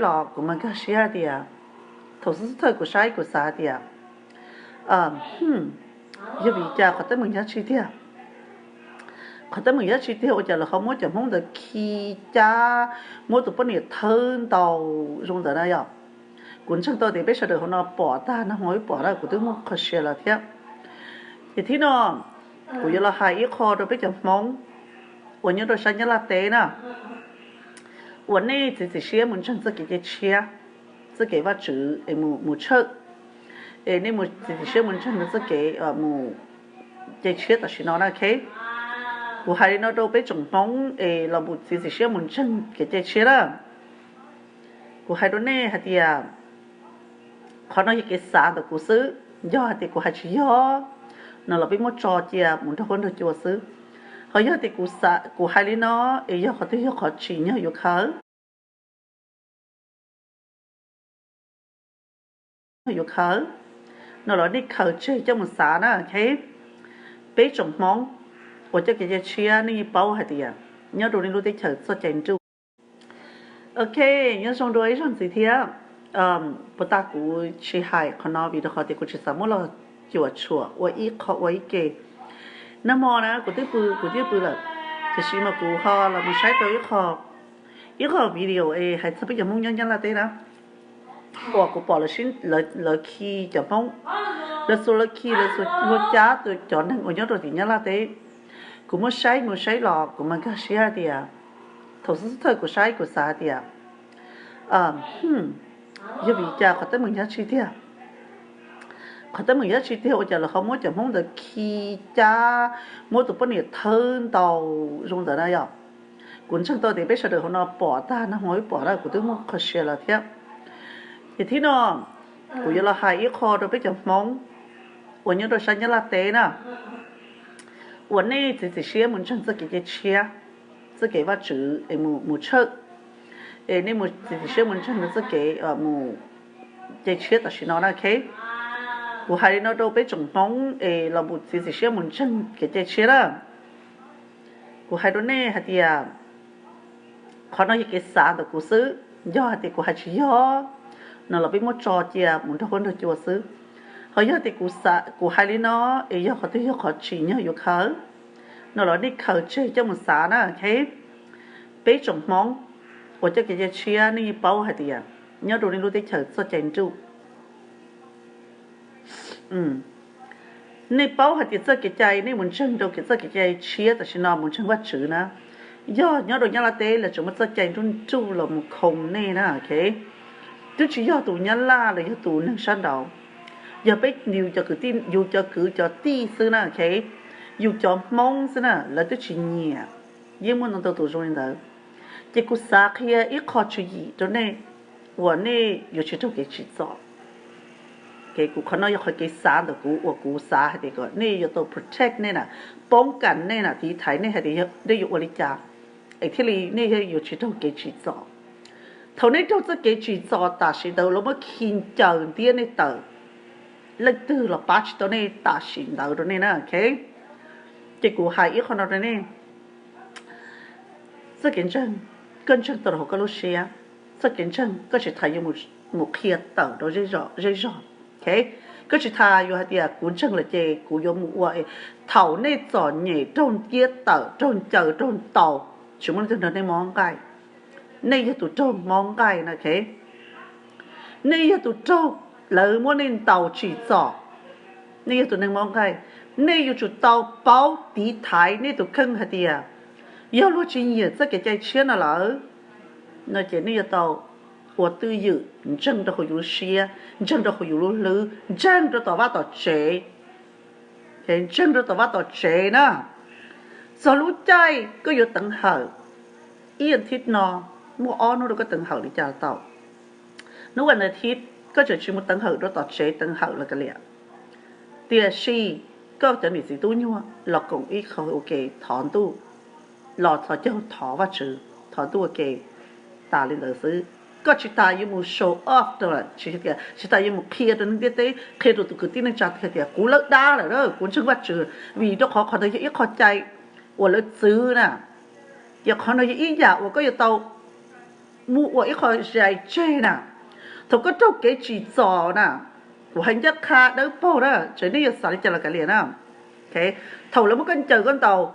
los kuv mas nkag siab tias thaum xub thawj kuv saib kuv xav tias yog vim cas qhov teeb meem yog tsi tiag. Qhov teeb meem yog tsi tiag ua cas lawv ho muab cov Hmoob ntawd khi cab, muab tus poj niam thawb ntaus zoo ntawd na yom. Kuv ntseeg tau tias peb sawv daws hauv no pom tag, nag hmo peb pom na, kuv twb muaj qhov share los thiab. Ces thib no kuv yuav los hais ib qho rau peb cov Hmoob uas nyob rau sab Nyab Laj teb na, uas nej txiav txim siab mus ntseeg txoj kev cai tshiab, txoj kev Vajtswv es mus tshawj, es nej mus txiav txim siab mus ntseeg txoj kev mus cai tshiab tam sim no na, ok. Kuv hais li no rau peb tsoom Hmoob es los mus txiav txim siab mus ntseeg kev cai tshiab na. Kuv hais rau nej hais tias qhov no yog kev xav ntawm kuv xwb. Yog hais tias kuv hais tsis yog no los peb muab tso cia mus nrog huab nrog cua xwb. Ho yog tias kuv hais li no es yog qhov twg yog qhov tsim nyog yuav khaws yuav khaws no los nej khaws tseg coj mus xav na, ok. Peb tsoom Hmoob uas coj kev cai tshiab nej yeej paub hais tias nyob rau nej lub teb chaws txoj cai nruj. Ok, nyob zoo dua ib zaug ntxiv thiab. Puas tas kuv tsis hais qhov no vim rau qhov tias kuv tsis xav muab los cuam tshuam ua ib qho ua ib ke. Nag hmo na kuv twb pw, kuv twb pw lawm, tiam sis mas kuv ho los mus saib rau ib qho, ib qho video es hais txog peb cov Hmoob nyob Nyab Laj teb na, uas kuv pom lawv khi cov Hmoob, lawv xuas, lawv khi, lawv xuas hlua cab cov neeg uas nyob rau tim Nyab Laj teb. Kuv muab saib mus saib los kuv mas nkag siab tias thaum xub thawj kuv saib kuv xav tias yog vim cas qhov teeb meem yog tsi tiag. Qhov teeb meem yog tsi tiag ua cas lawv ho muab cov Hmoob ntawd khi cab, muab tus poj niam thawb ntaus zoo ntawd na yom. Kuv ntseeg tau tias peb sawv daws hauv no pom tag, nag hmo peb pom na, kuv twb muaj qhov share los thiab. Ces thib no kuv yuav los hais ib qho rau peb cov Hmoob uas nyob rau sab Nyab Laj teb na, uas nej txiav txim siab mus ntseeg txoj kev cai tshiab, txoj kev Vajtswv es mus tshawj, es nej mus txiav txim siab mus ntseeg txoj kev mus cai tshiab tam sim no na, ok. Kuv hais li no rau peb tsoom Hmoob es los mus txiav txim siab mus ntseeg kev cai tshiab na. Kuv hais rau nej hais tias qhov no yog kev xav ntawm kuv xwb. Yog hais tias kuv hais tsis yog no los peb muab tso cia mus nrog huab nrog cua xwb. Ho yog tias kuv hais li no es yog qhov twg yog qhov tsim nyog yuav khaws no los nej khaws tseg coj mus xav na, ok. Peb tsoom Hmoob uas coj kev cai tshiab nej yeej paub hais tias nyob rau nej lub teb chaws txoj cai nruj. Nej paub hais tias txoj kev cai nej mus ntseeg rau txoj kev cai tshiab tam sim no mus ntseeg Vajtswv na, yog nyob rau Nyab Laj teb lawv tseem muab txoj cai nruj nruj los mus khoo nej na, ok. Twb tsis yog tus Nyab Laj los yog tus neeg sab nraud, yog peb yus cov kwv tij, yus cov kwv cov tij xwb na, ok. Yus cov Hmoob xwb na, lawv twb tsis nyiam, yeej muaj ntau ntau tus zoo li ntawd. Ces kuv xav qhia ib qho tswv yim rau nej uas nej yuav tsis raug kev tsim txom. Kuv qhov no yog qhov kev xav ntawm kuv uas kuv xav hais tias kom nej yuav tau protect nej na, poob kas nej na, tiv thaiv nej hais tias nej yuav ua li cas es thiaj li nej yuav tsis raug kev tsim txom. Thaum nej raug txoj kev tsim txom tam sim ntawd lawv muab khi ncaws ntiab nej tawm, leej twg los pab tsis tau nej tam sim ntawd rau nej na, ok. Ces kuv hais ib qho no rau nej. Txoj kev ntseeg, koj ntseeg tau rau hauv koj lub siab. Txoj kev ntseeg koj tsis tas yuav mus qhia tawm rau zej zog, ok. Koj tsis tas yuav hais tias kuv ntseeg lawm ces kuv yuav mus ua. Thaum nej txom nyem raug ntiab tawm, raug ncaws, raug ntaus, tsis muaj leej twg nrog nej mob nqaij. Nej yog tus raug mob nqaij na, ok. Nej yog tus raug, lawv muab nej ntaus tsim txom, nej yog tus neeg mob nqaij. Nej yuav tsum tau paub tiv thaiv nej tus kheej hais tias yog luag tsis nyiam txoj kev cai tshiab no lawm no ces nej yuav tau ua twj ywm ntseeg rau hauv yus lub siab, ntseeg rau hauv yus lub hlwb, ntseeg rau tom vaj tom tsev. Ntseeg rau tom vaj tom tsev na. Txog lub caij koj yuav teev hawm, ib as thiv no muaj ob hnub rau koj teev hawm li cas tau. Hnub as thiv koj tseem tsis mus teev hawm rau tom tsev teev hawm los kav liam, tiam sis koj cov niam txiv tub nyuag los koom ib qho ua ke thov ntuj, los thov caug thov Vajtswv, thov ntuj ua ke, tas li ntawd xwb. Koj tsis tas yuav mus show off rau, tsis tias tsis tas yuav mus qhia rau neeg ntiaj teb, qhia rau tus kwv tij neej tsa tias kuv lawb dab lawm, kuv ntseeg Vajtswv, vim rau qhov qhov ntawd yog ib qho cai uas lawv txwv na. Ces qhov no yog ib yam uas koj yuav tau mus ua ib qho zais tseg na. Thaum koj raug kev tsim txom na, kuv hais ncaj qha dawb paug na, tseem nej yuav xav li cas los kav liam na. Thaum lawv muab koj ncaws koj ntaus,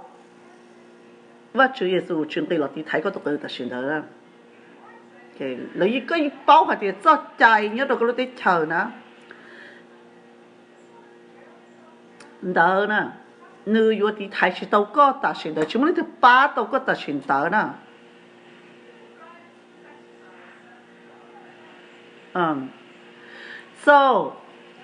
Vajtswv Yexus tsis nqis los tiv thaiv koj tus qw tam sim ntawd. Lawv yeej, koj yeej paub hais tias txoj cai nyob rau koj lub teb chaws na, ntawd na, nws yuav tiv thaiv tsis tau koj tam sim ntawd, tsis muaj leej twg pab tau koj tam sim ntawd na. So,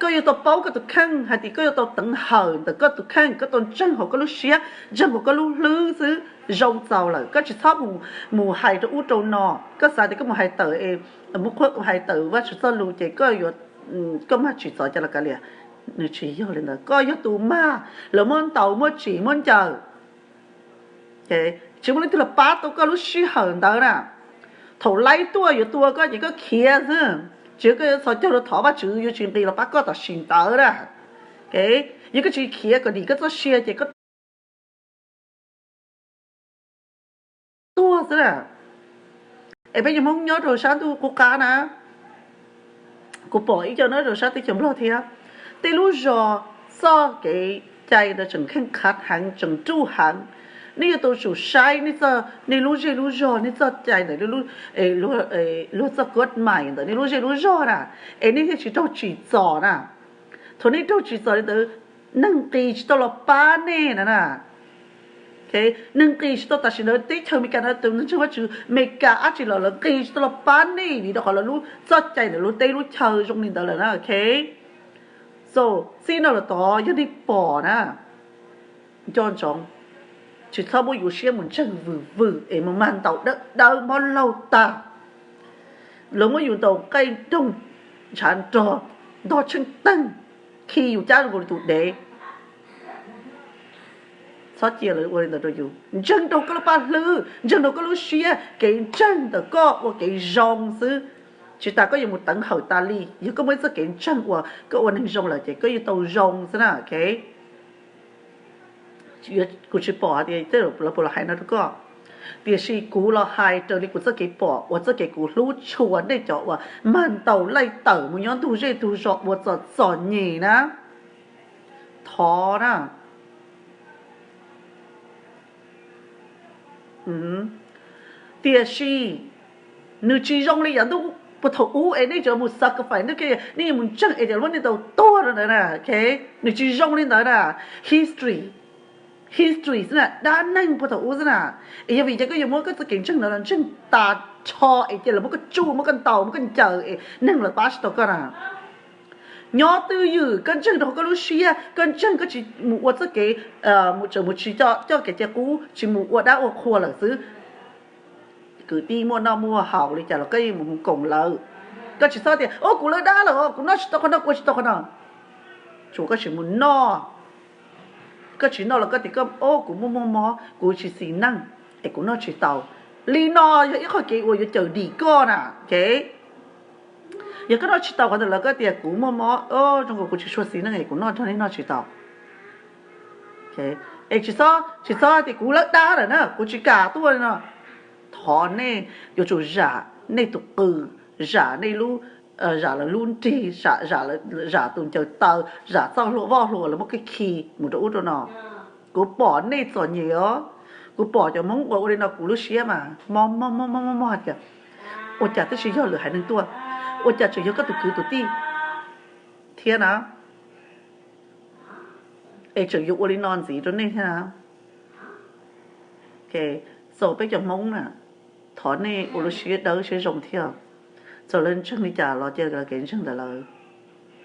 koj yuav tau paub koj tus kheej hais tias koj yuav tau teev hawm ntawm koj tus kheej, koj tau ntseeg hauv koj lub siab, ntseeg hauv koj lub hlwb xwb, zoo txaus lawm. Koj tsis txhob mus hais rau ub rau no. Koj xav tias koj mus hais tawm, mus qhuab hais tawm Vajtswv txoj lus ces koj yuav, koj mag tsim txom cas los kav liam. Nws tsis yog li ntawd, koj yog tus mag, lawv muab ntaus, muab tsim, muab ncaws. Tsis muaj leej twg los pab tau koj lub sij hawm ntawd na. Thaum laib tuaj yuav tua koj ces koj khiav xwb, tsis yog koj yuav txhos caug rau thov Vajtswv yuav tsis nqis los pab koj tam sim ntawd na. Yog koj tsis khiav kom dim koj txoj sia ces koj tuag xwb na. Es peb cov Hmoob nyob rau sab ntuj qub qab na, kuv pom ib co nyob rau sab teb chaws Nplog thiab, tej lub zos txoj kev cai ntawd tseem kheej khav heev, tseem ruj heev. Nej yuav tau tsum saib nej lub zej lub zog, nej txoj cai ntawm luag txoj kod mais ntawm nej lub zej lub zog na, es nej thiaj tsis raug tsim txom na. Thaum nej raug tsis txom li ntawd, neeg nqis tsis tau los pab nej na na. Neeg nqis tsis tau, tam sim ntawd teb chaws Amelikas no tus ntseeg Vajtswv, Amelikas dab tsi los lawv nqis tsis tau los pab nej vim rau qhov lawv lub txoj cai ntawm lub teb lub chaw zoo li ntawd lawm na. So, txij no los tod yog nej pom na, nco ntsoov, tsis txhob muab yus siab mus ntseeg vwm vwm es mus mag ntaus dawb dawb mob laug tag. Lawv muab yus ntaus nqaij nroog ntshav nrog ntog tsheej teeg, khi yus cab zoo nkaus li tus dev. Txhob cia lawv ua li ntawd rau yus. Ntseeg rau koj lub paj hlwb, ntseeg rau koj lub siab, kev ntseeg ntawm koj ua kev zoo xwb. Tsis tas koj yuav mus teev hawm tas li yog koj muaj ib txoj kev ntseeg uas koj ua neeg zoo lawm ces koj yuav tau zoo xwb na. Kuv tsis pom hais tias tej lawv puas los hais no rau koj, tiam sis kuv los hais raws li kuv txoj kev pom uas txoj kev kuv hlub tshua nej cov uas mag ntaus laij tawm mus nyob ntug zej ntug zos ua txom txom nyem na. Thov na. Tiam sis nws tsis zoo li yav ntuj puag thaum ub es nej tseem mus sacrifice, nej yuav mus ntseeg es tias muab nej ntaus tuag rau ntawd na. Nws tsis zoo li ntawd na. History, history xwb na, dab neeg puag thaum ub xwb na. Es yog vim cas koj yuav muab koj txoj kev ntseeg ntawd los ntseeg tas rho es cia lawv muab koj tsuj, muab koj ntaus, muab koj ncaws es neeg los pab tsis tau koj na? Nyob twj ywm koj ntseeg rau koj lub siab, koj ntseeg koj tsis mus ua txoj kev, mus tseem mus tsis coj kev cai qub, tsis mus ua dab ua qhua lawm xwb. Kwv tij muaj noj muaj haus li cas los koj yeej mus mus koom lawv. Koj tsis txhob tias, o, kuv lawv dab lawm, kuv noj tsis tau qhov no, kuv ua tsis tau qhov no. Tsuas koj tsis mus noj, koj tsis noj los koj tias, o, kuv muaj muaj mob, kuv tsis xis neej es kuv noj tsis tau. Li no yog ib qho kev uas yuav cawm dim koj na. Yog koj noj tsis tau qhov ntawd los koj tias kuv muaj mob, zoo nkaus kuv tsis tshua xis neej es kuv noj nrog nej noj tsis tau. Es tsis txhob tias kuv lawv dab lawm na, kuv tsis kam tuaj li no. Thov nej yuav tsum zam nej tus qws, zam nej lub, zam lawv lub nrig, zam tus ncaws taw, zam txoj hlua voj hlua lawv muab koj khi mus rau ub rau no. Kuv pom nej txom nyem os. Kuv pom cov Hmoob uas ua li no kuv lub siab mas mob mob mob mob mob hais tias, ua cas twb tsis yog lwm haiv neeg tuaj, ua cas tseem yog koj tus kwv tus tij thiab na. Es tseem yuav ua li no ntxiv rau nej thiab na. Xaus peb cov Hmoob na, thov nej ua lub siab dawb siab zoo thiab. Txawm lawv ntseeg li cas los cia lawv kev ntseeg ntawm lawv,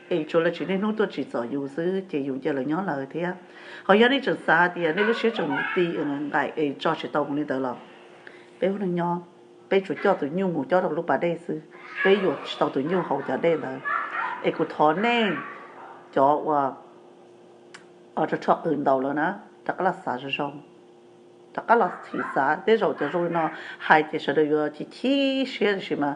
es tsuas lawv tsis niaj hnub tuaj tsim txom yus xwb ces yus cia lawv nyob lawv thiab. Ho yog nej tseem xav tias nej lub siab tseem ti nqaim es tso tsis tau mus li ntawd los, peb ua neeg nyob, peb tsuas coj tus nyuj mus cob rau lub pas dej xwb, peb yuav tsis tau tus nyuj hauv cov dej ntawd. Es kuv thov nej cov uas rho qws ntaus lawv na, rov qab los xav zoo zoo, rov qab los thim xav. Tej zaum cov zoo li no hais ces sawv daws yuav chim chim siab, tiam sis mas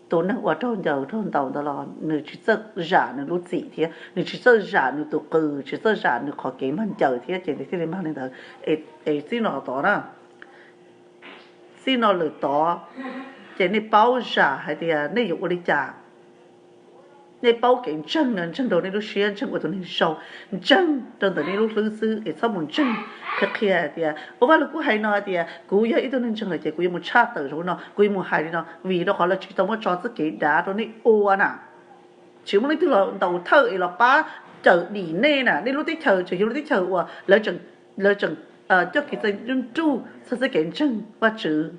tus neeg uas raug ncaws raug ntaus ntawd los nws tsis txawj zam nws lub txim thiab, nws tsis txawj zam nws tus qws, tsis txawj zam nws qhov kev mag ncaws thiab ces nws thiaj li mag li ntawd. Es txij no tod na, txij no lawm tod, ces nej paub zam hais tias nej yuav ua li cas. Nej paub kev ntseeg no, ntseeg rau nej lub siab, ntseeg ua tus neeg zoo, ntseeg rau ntawm nej lub hlwb xwb, es txhob mus ntseeg qhia qhia hais tias, ua, Vaj Lug Kub hais no hais tias kuv yog ib tug neeg ntseeg lawm ces kuv yuav mus tshaj tawm zoo no, kuv yuav mus hais li no, vim rau qhov lawv tsis tau muab tso txoj kev dav rau nej ua na. Tsis muaj leej twg los ntaus thawj es los pab cawm dim nej na. Nej lub teb chaws tseem yog lub teb chaws uas lawv tseem coj kev txawj nruj txog txoj kev ntseeg Vajtswv.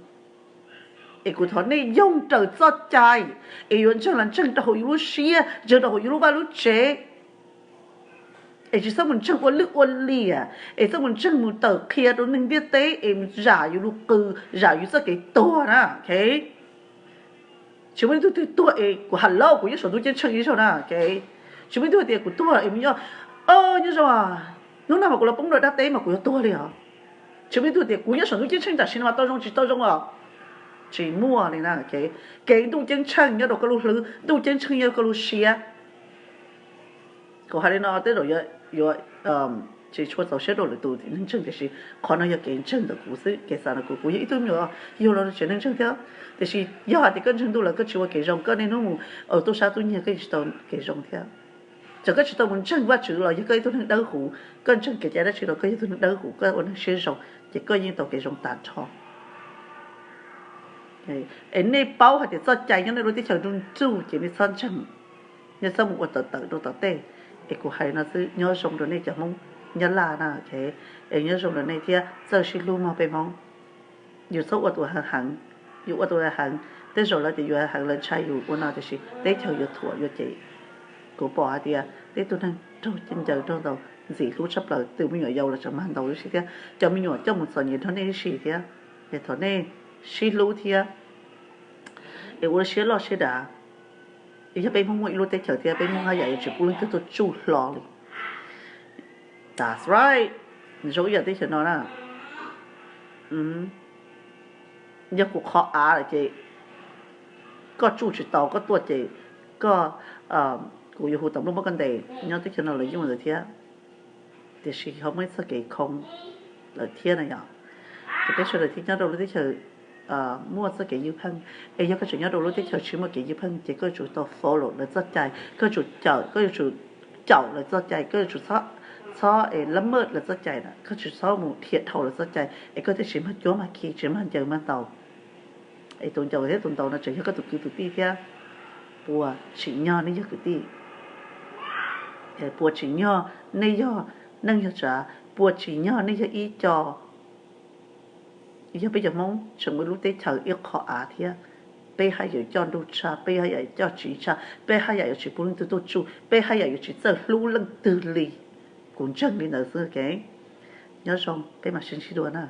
Es kuv thov nej yoog raws txoj cai, es yuav ntseeg los ntseeg rau hauv yus lub siab, ntseeg rau hauv yus lub vaj lub tsev, es tsis txhob mus ntseeg ua lwj ua liam, es txhob mus ntseeg mus tawm qhia rau neeg ntiaj teb es zam yus lub qw, zam yus txoj kev tuag na. Tsis muaj ib tug twg tuag es kuv ha lauj, kuv nyob saum ntuj ceeb tsheej ib zaug na. Tsis muaj ib tug tias kuv tuag es mus nyob, nyob zoo, hnub no mas kuv los poob rau dab teb mas kuv yuav tuag li os. Tsis muaj ib tug tias kuv nyob saum ntuj ceeb tsheej tam sim no mas tau zoo tsis tau zoo os. Tsis muaj li na. Kev ntuj ceeb tsheej nyob rau koj lub hlwb, ntuj ceeb tsheej nyob rau koj lub siab. Kuv hais li no tej zaum yuav tsis tshua txaus siab rau lwm tus neeg ntseeg, tiam sis qhov no yog kev ntseeg ntawm kuv xwb, kev xav ntawm kuv. Kuv yog ib tug me nyuam yug los tsev neeg ntseeg thiab, tiam sis yog hais tias koj ntseeg ntuj lawm koj tsis ua kev zoo, koj niaj hnub mus tub sab tub nyiag, koj yeej tsis tau kev zoo thiab. Txawm koj tsis tau mus ntseeg Vajtswv los yog koj ib tug neeg dawb huv, koj ntseeg kev cai dab tsi los koj yog tus neeg dawb huv, koj ua neeg siab zoo, ces koj yeej tau kev zoo tag nrho. Es nej paub hais tias txoj cai nyob nej lub teb chaws nruj nruj ces nej txhob ntseeg, nej txhob mus ua tawm tawm rau tom tej. Es kuv hais no xwb, nyob zoo rau nej cov Hmoob Nyab Laj na, es nyob zoo rau nej thiab, txawj sib hlub mog peb Hmoob. Yus txhob ua tus heev heev, yus ua tus heev heev, tej zaum lawv tias yus heev heev lawv ntshai yus ua no, tiam sis teb chaws yuav thuam yuav cem. Kuv pom hais tias peb tug neeg raug ncaws raug ntaus ntxim hlub tshaj plaws, tus me nyuam yaus los tseem mag ntaus tib si thiab, cov me nyuam coj mus txom nyem nrog nej tib si thiab. Es thov nej sib hlub thiab, es ua siab loj siab dav. Yog peb Hmoob muaj ib lub teb chaws thiab, peb Hmoob haj yam yuav tsis pub leej twg tuaj tsuj hlo li. That's right. Zoo ib yam teb chaws no na, yog kuv qhov av lawm ces koj tsuj tsis tau, koj tuaj ces koj, kuv yuav hu tau npluaj muab koj ntes. Nyob teb chaws no lawv yeej ua ntawd thiab, tiam sis ho muaj ib txoj kev khoo lawm thiab na yom. Ces peb sawv daws thiaj nyob rau lub teb chaws muaj txoj kev ywj pheej. Es yog koj tseem nyob rau lub teb chaws tsis muaj kev ywj pheej ces koj yuav tsum tau follow lawv txoj cai, koj yuav tsum cawm, koj yuav tsum caum lawv txoj cai, koj yuav tsum txhob lab maj lawv txoj cai na, koj tsis txhob mus dhia dhau lawv txoj cai, es koj thiaj tsis mag cuab mag khi, tsis mag ncaws mag ntaus. Es tus ncaws thiab tus ntaus no tseem yog koj tus kwv tus tij thiab, puas tsim nyog nej yog kwv tij? Puas tsim nyog nej yog neej yog tsav? Puas tsim nyog nej yog ib co? Yog peb cov Hmoob tseem ua lub teb chaws ib qho av thiab, peb haj yam coj nruj tshaj, peb haj yam coj tsiv tshaj, peb haj yam yuav tsis pub leej twg tuaj tsuj, peb haj yam yuav tsis txawj hlub leej twg li. Kuv ntseeg li ntawd xwb. Nyob zoo, peb mam sib ntsib dua na.